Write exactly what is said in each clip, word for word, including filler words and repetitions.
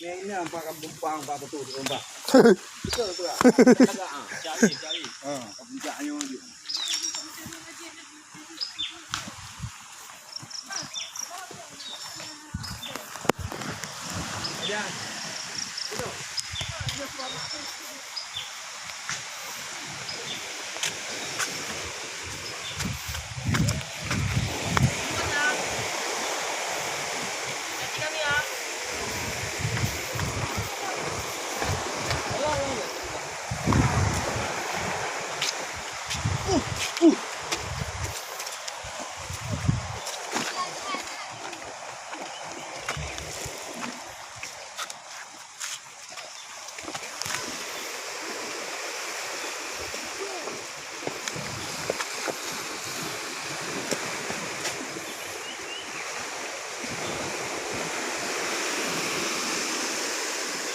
Nyan, nyan, empat kampung pang, empat betul, empat. Betul, betul tak? Cari, cari. Ha, kampung cak nyoe je.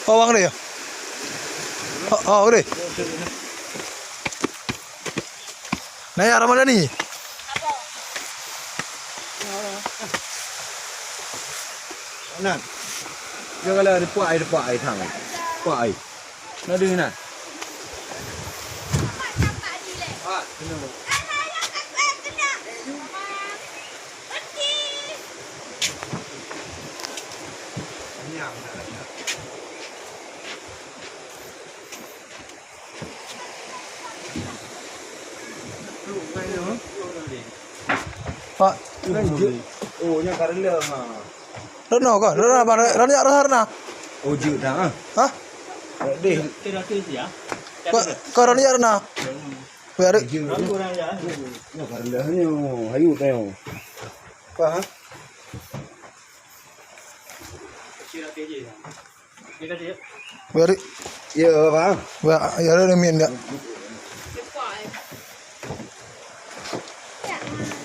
Oh, bang deh ya? Oh, oh, deh. Naya Ramadhani. Nan. Dia kalau ada puak ai, ada puak ai thang. Puak ai. Nak deh nan. Ah, kena. Pak. Oh, nyan ka reuloh, ha. Reunoe kah? Reunoe apa? Reunoe jak reuha reunoe? Oh, jeuet dah, ha. Hah? Deh. Kah, kah reunoe jak reunoe? Weh, arek. Jeuet. Nyan ka reuloh nyoe. Hayut nyoe. Apa, ha? Weh, arek. Ya, bang. Weh, ya, arek, ni min dak.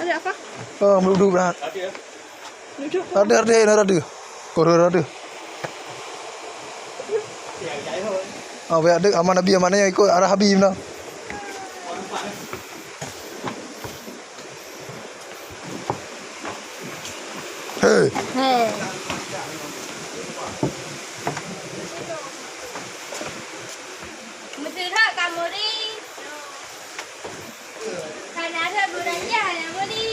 Ada apa? Oh, meuduk-duk dah. Ada, ada, ada, ada. Koridor ada. Ah, weh, ada aman Nabi, aman nyan ikut arah Habib nah. Hei. Hei. Meusidroe ka muri. Kana rhot buran nyan hana muri.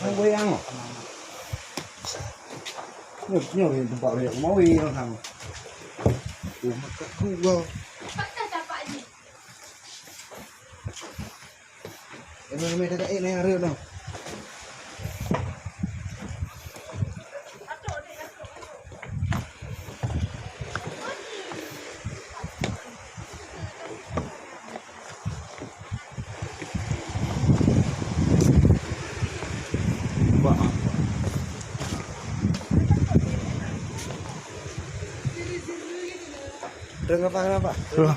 Hang goyang oh. Nyoe, nyoe tempat banyak kemawi orang hang. Oh, makan kuah. Ini namanya dah tak naik, naik harga tau. Kenapa, kenapa? Loh.